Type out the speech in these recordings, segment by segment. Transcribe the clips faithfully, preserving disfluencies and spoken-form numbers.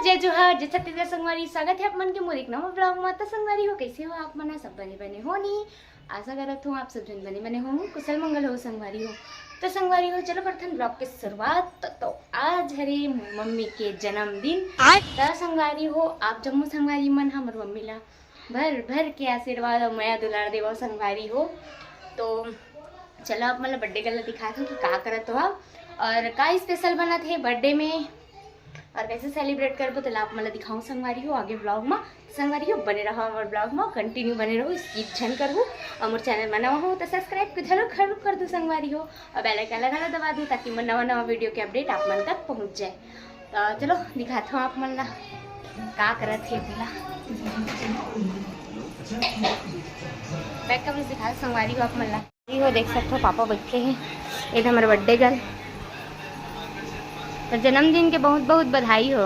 जय जोहार, जय छत्तीसगढ़ संगवारी, स्वागत हे आप मन के मोर एक नवा vlog म। त संगवारी हो, कइसे हो आप मन? सब बने बने हो नी? आशा करत हूँ आप सब झन बने बने हो, कुशल मंगल हो संगवारी हो। त संगवारी हो, चलो करथन vlog के शुरुआत। त, त आज हरे मोर मम्मी के जन्मदिन। आय। त संगवारी हो, आप जम्मो संगवारी मन हमर मम्मी ला भर भर के आशीर्वाद अउ मया दुलार देवव संगवारी हो। तो चलो, आप मन ला birthday girl ला दिखात हूँ कि का करत हो आप और का special बनत हे birthday में और कैसे celebrate करबो, तेला आप मन ला दिखाऊँ संगवारी हो आगे vlog म। संगवारी हो, बने रहो हमर vlog म, continue बने रहो, skip झन करहु। और मोर channel म नवा हो तो subscribe के जरूर, जरूर कर दो संगवारी हो, और bell icon ला घला दबा दो, ताकि मोर नवा नवा video के update आप मन तक पहुँच जाए। तो चलो, दिखात हूँ आप मन ला का करत हे तेला। Back camera से दिखा संगवारी हो आप मन ला। ये हो, देख सकत हो, पापा बैठे हे। ये हमर birthday girl, तो जन्मदिन के बहुत बहुत बधाई हो।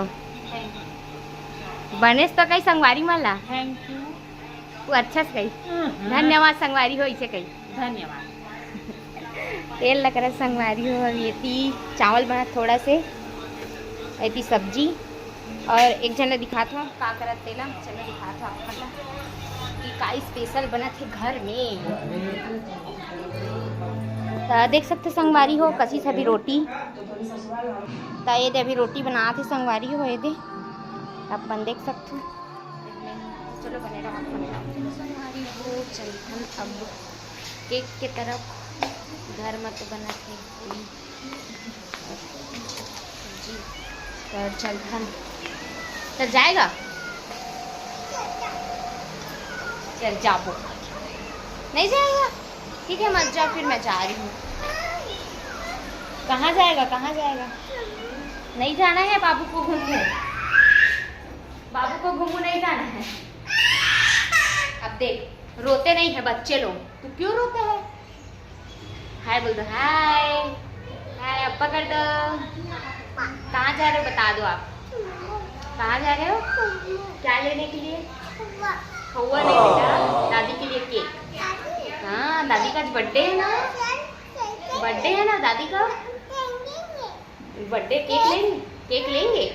बनेस तो कही संगवारी मन ला। Thank you। वो अच्छा से कही। हम्म। धन्यवाद संगवारी हो, इसे कही। धन्यवाद। तेल लकड़ा संगवारी हो, अभी एती चावल बना थोड़ा से, एती सब्जी, और एक झन ला दिखात हूँ का करत तेला। चलो दिखात हूँ आप मन ला कि का special बनत हे घर में। त देख सकत हो संगवारी हो, कसी से अभी रोटी, त ये दे अभी रोटी बनात हे संगवारी हो, ये दे अपन देख सकत हो। चलो बने रहो आप मन। संगवारी हो, चलथन अब cake के तरफ। घर में तो बनत हे पूरी सब्जी। तो चलथन, चल जाएगा, चल जाबो, नहीं जाएगा? ठीक है, मत जाओ, फिर मैं जा रही हूँ। कहाँ जाएगा, कहाँ जाएगा? नहीं जाना है बाबू को घूमने, बाबू को घूमू नहीं जाना है। अब देख, रोते नहीं है बच्चे लोग, तू क्यों रोता है? हाय बोल दो, हाय। हाय, अब पकड़ दो। कहाँ जा रहे हो, बता दो आप। कहाँ जा रहे हो? क्या लेने के लिए? हौवा नहीं बेटा, दादी के लिए cake। हाँ, दादी का आज birthday है ना, birthday है ना दादी का। Birthday cake लेंगे, cake लेंगे।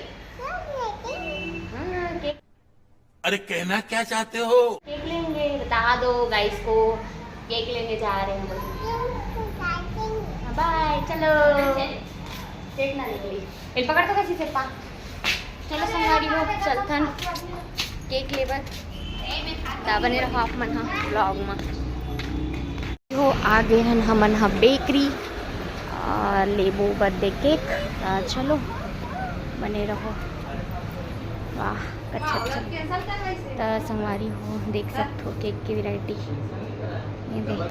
हाँ, cake। अरे, कहना क्या चाहते हो? Cake लेंगे, बता दो guys को, cake लेने जा रहे हैं हम लोग। हाँ, bye, चलो। Cake ना निकली। ए, पकड़ तो कैसी से पा। चलो संगवारी हो, चलथन cake लेबर। त बने रहो आप मन ह vlog म। हो, आ गे हन हमन ह bakery, आ, लेबो birthday cake। आ, चलो, बने रहो। वाह, अच्छा, अच्छा। त संगवारी हो, देख सकत हो cake के variety। ये देख,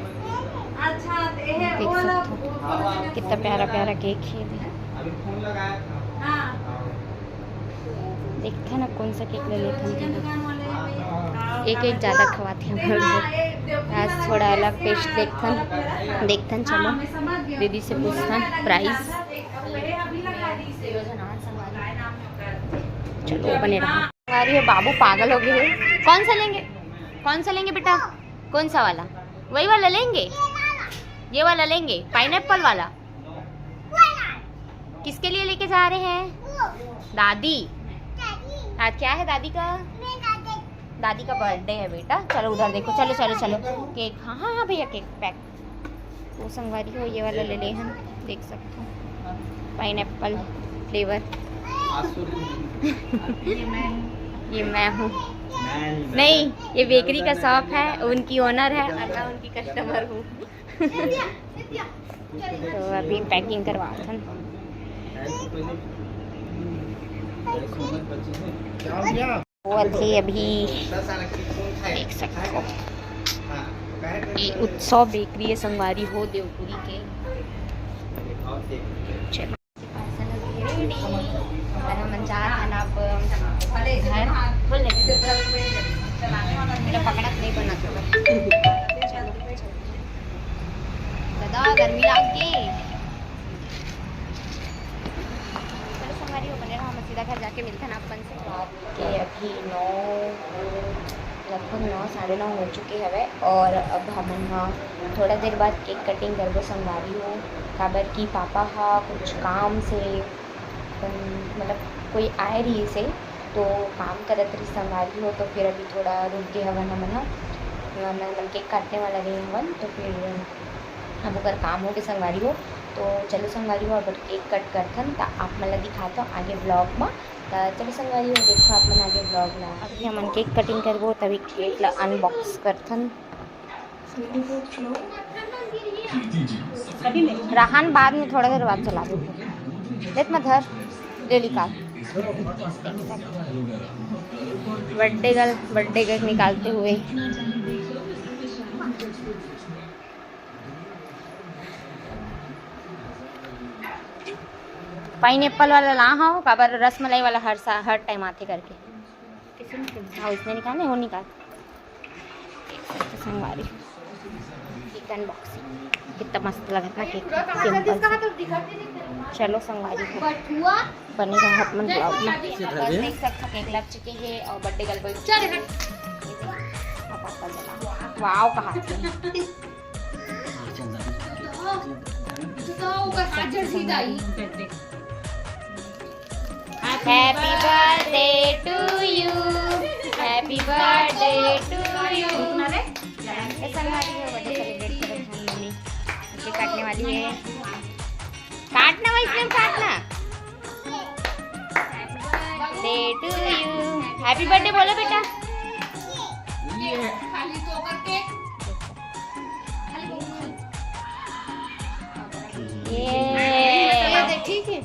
देख सकत हो, कितना प्यारा प्यारा cake हे। ये देख। देखथन अब कौन सा cake ले लेथन तेला। एक एक ज्यादा खवाथे हम लोग। आज थोड़ा अलग taste देखथन, देखथन। चलो दीदी से पूछथन price। चलो बने रहो। अरे बाबू पागल हो गए हैं। कौन सा लेंगे, कौन सा लेंगे बेटा? कौन सा वाला? वही वाला लेंगे, ये वाला लेंगे, pineapple वाला। किसके लिए लेके जा रहे हैं? दादी। आज क्या है दादी का? दादी का birthday है बेटा। चलो उधर देखो, चलो चलो चलो। Cake, हाँ हाँ हाँ भैया, cake pack। वो संगवारी हो, ये वाला ले ले हम, देख सकते हो, pineapple flavour। ये मैं हूँ। नहीं, ये bakery का shop है, उनकी owner है और मैं उनकी customer हूँ। तो अभी packing करवाथन। वो अभी, अभी देख सकते हो, ये उत्सव bakery है संगवारी हो देवपुरी के। चलो। Parcel अभी ready। और हमन जात हन अब घर। खोल ले। मेरा पकड़त नहीं बना। चलो, चलो। दादा, गर्मी लाग गे। चलो, संगवारी हो, बने रहो, हम सीधा घर जाके मिलते हैं आप मन से। के अभी नौ, लगभग नौ, साढ़े नौ हो चुके हवय और अब हमन ह थोड़ा देर बाद cake cutting करबो संगवारी हो, काबर कि पापा ह कुछ काम से, अम, मतलब कोई आए रहिस हे, तो काम करत रही संगवारी हो, तो फिर अभी थोड़ा रुक गए हवन हमन ह। हमन, हमन केक काटने वाला रहे हवन, तो फिर अब ओकर काम हो गए संगवारी हो। तो चलो संगवारी हो, अब केक कट करथन, त आप मन ला दिखाथव आगे ब्लॉग म। त चलो संगवारी हो, देखो आप मन आगे ब्लॉग ला। अभी हमन केक कटिंग करबो, तभी केक ला अनबॉक्स करथन। राहन बाद में थोड़ा देर बाद चला दे। देख मैं धर, ले निकाल। बर्थडे गर्ल, बर्थडे केक निकालते हुए। पाइनएप्पल वाला ला हव, काबर रसमलाई वाला हर सा-, हर टाइम आथे करके। हाँ, उसने निकाले, वो निकाल। संगवारी, केक अनबॉक्सिंग कितना मस्त लगत ना केक, सिंपल सा। चलो संगवारी हो, बने रहत मन ब्लॉग में। देख सकथव केक लग चुके हे और बर्थडे गर्ल बइठ चुके हे। वाओ, कहा Happy birthday to you, happy birthday to you। संगवारी हो, बर्थडे सेलिब्रेट करत हन मम्मी। केक काटने वाली है, काटना वैसे काटना। Day to you, happy birthday बोलो बेटा। ये ठीक है।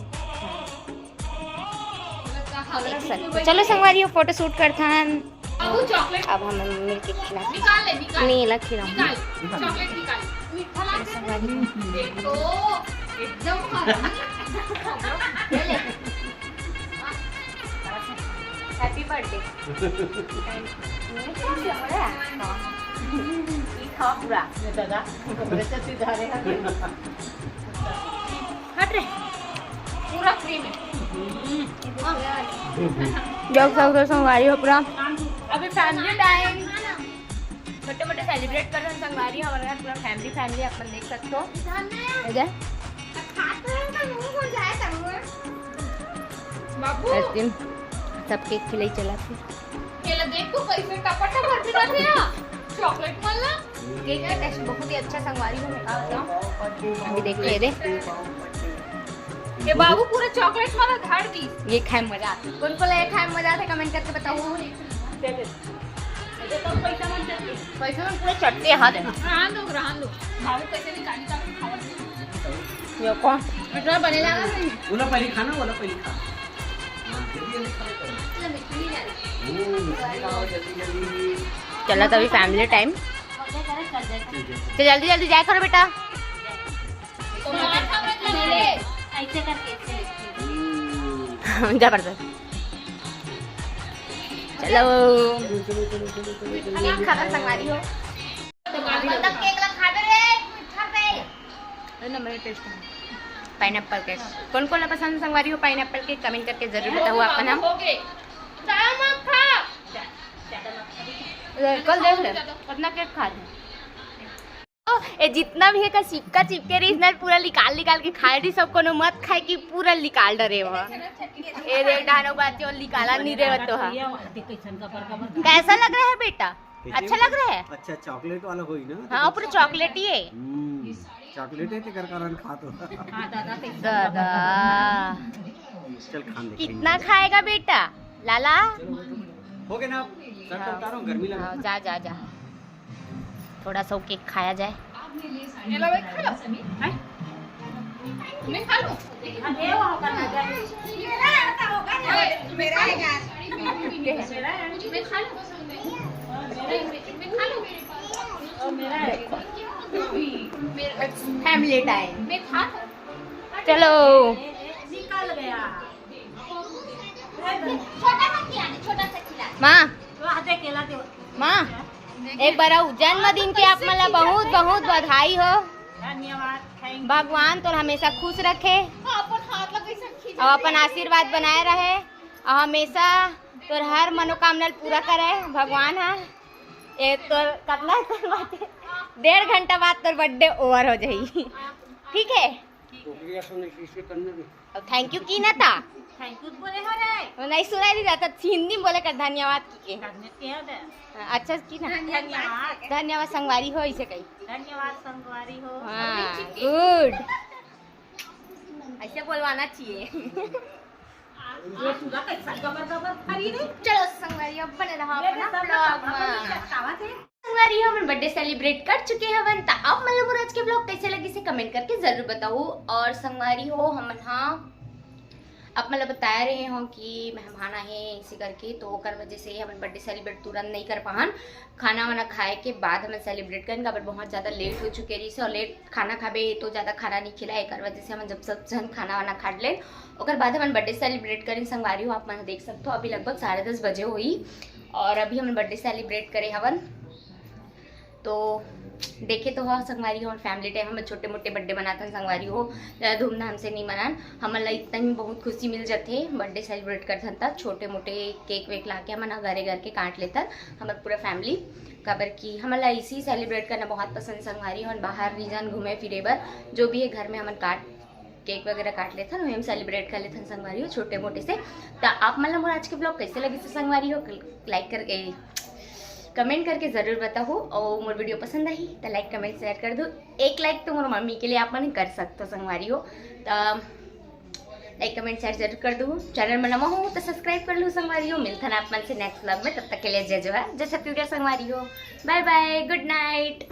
चलो संगवारी हो, फोटो शूट करथन। अब हम मिलके खिला नहीं ला खिलाऊंगी। Happy birthday। पूरा दादा। हट रे, पूरा फ्री में। देख सकथव संगवारी हो पूरा। अभी फैमिली टाइम, छोटे मोटे सेलिब्रेट कर रहे हैं संगवारी, हमारे घर पूरा फैमिली, फैमिली अपन देख सकथव। इधर बाबू। सब केक खिलाई चला थे। केला देख तो कैसे टपर टपर गिरत हे ना, चॉकलेट वाला। केक का टेस्ट बहुत ही अच्छा संगवारी हो, मैं का बताऊं। अभी देखिए दे। ये बाबू पूरा चॉकलेट वाला धर दी। ये खाए में मजा आता है। कौन कौन ला ये खाए में मजा आता है, कमेंट करके बताओ। पैसा में पूरे चट्टे हाथ है। रहन दो, रहन दो। बाबू पैसे निकाली तो खावा। ये कौन? इतना बने लगा नहीं। ओला पहले खाना, ओला पहले खा। चला तभी फैमिली टाइम। तो जल्दी जल्दी जाए करो बेटा। जबरदस्त। चलो। खत्म संगवारी हो। मतलब केक ला खाबे रे, मीठा रे। अरे ना, मेरा टेस्ट है। Pineapple cake. कौन कौन ला पसंद संगवारी हो पाइनएप्पल केक, कमेंट करके जरूर बताओ अपन हम। कल देख ले, कितना केक खा थे। ए, जितना भी है का चिपका चिपके रही, इसने पूरा निकाल निकाल के खाए रही। सब कोनो मत खाए कि पूरा निकाल डरे हो। ए रे, डानो बात और निकाला नहीं रे तो हा। कैसा लग रहा है बेटा? अच्छा लग रहा है? अच्छा, चॉकलेट वाला होई ना? हाँ, पूरा चॉकलेट ही है। हम्म, चॉकलेट है, तेकर कारण खा तो। दादा। चल, खान दे, कितना खाएगा बेटा लाला? हो गया ना, सर तो उतारो, गर्मी लग रहा है। जा, जा, जा। थोड़ा सा केक खाया जाए। ये लो भाई, खा लो। हैं? मैं खा लूं। मेरा है, मेरा है यार। मैं खा लूं। मैं खा लूं। Family time. मैं खा लूं। चलो। निकल गया। छोटा सा खिला दे, छोटा सा खिला दे। माँ, माँ, एक बार अउ जन्मदिन के आप मन ला बहुत बहुत बधाई हो। धन्यवाद, thank you। भगवान तोर हमेशा खुश रखे अपन हाथ ला कैसे खींच और अपन आशीर्वाद बनाए रहे और हमेशा तोर हर मनोकामना ल पूरा करे भगवान हा। ए तोर कतना कर बात है? डेढ़ घंटा बाद तोर बर्थडे ओवर हो जाही, ठीक है? अब थैंक यू की ना ता। थैंक यू बोले हो रे। नहीं सुनाई नहीं जाता, हिंदी में बोले कर धन्यवाद की के। धन्यवाद। हाँ, अच्छा की ना। धन्यवाद। धन्यवाद संगवारी हो, इसे कही। धन्यवाद संगवारी हो। हाँ, गुड। ऐसे बोलवाना चाहिए। ये पूरा कैसा गबर गबर फरी रे। चलो संगवारी, अब बने रहा ये अपना सब vlog अपना में। लटकावत है। संगवारी हो, हमन बर्थडे सेलिब्रेट कर चुके हवन, त आप मन ला मोर आज के व्लॉग कैसे लगिस हे कमेंट करके जरूर बताओ। और संगवारी हो, हमन हा आप मन ला बताए रहे हो कि मेहमान आहे इसे करके, तो ओकर वजह से हमन बर्थडे सेलिब्रेट तुरंत नहीं कर पाहन। खाना वाना खाए के बाद हमन सेलिब्रेट करन, काबर बहुत ज़्यादा लेट हो चुके रहिस हे और लेट खाना खाबे तो ज़्यादा खाना नहीं खिला, एकर वजह से हमन जब सब झन खाना वाना खा लेन, ओकर बाद हमन बर्थडे सेलिब्रेट करें। संगवारी हो, आप मन देख सकते हो, अभी लगभग साढ़े दस बजे होई और अभी हमन बर्थडे सेलिब्रेट करे हवन। तो देखे तो हो संगवारी हो, फैमिली टाइम हमन छोटे मोटे बर्थडे मनाथन संगवारी हो, ज़्यादा धूमधाम से नहीं मनान। हमन ला इतना ही बहुत खुशी मिल जाथे, बर्थडे सेलिब्रेट करथन त छोटे मोटे केक वेक ला के हमन घरे घर के काट लेथन, हमर पूरा फैमिली। काबर कि हमन ला इसी सेलिब्रेट करना बहुत पसंद संगवारी हो, बाहर रीजन घूमे फिरे बर जो भी है घर में हमन काट केक वगैरह काट लेथन, वही हम सेलिब्रेट कर लेथन संगवारी हो छोटे मोटे से। त आप मन ला मोर आज के व्लॉग कैसे लगिस हे संगवारी हो, लाइक करके कमेंट करके जरूर बताओ, और मोर वीडियो पसंद आही त लाइक कमेंट शेयर कर दो। एक लाइक तो मोर मम्मी के लिए आप मन कर सकते हो संगवारी हो। त लाइक कमेंट शेयर जरूर कर दो। चैनल में नवा हो तो सब्सक्राइब कर लो संगवारी हो। मिलथन आप मन से नेक्स्ट व्लॉग में, तब तक के लिए जय जोहार, जय छत्तीसगढ़ संगवारी हो। बाय बाय, गुड नाइट।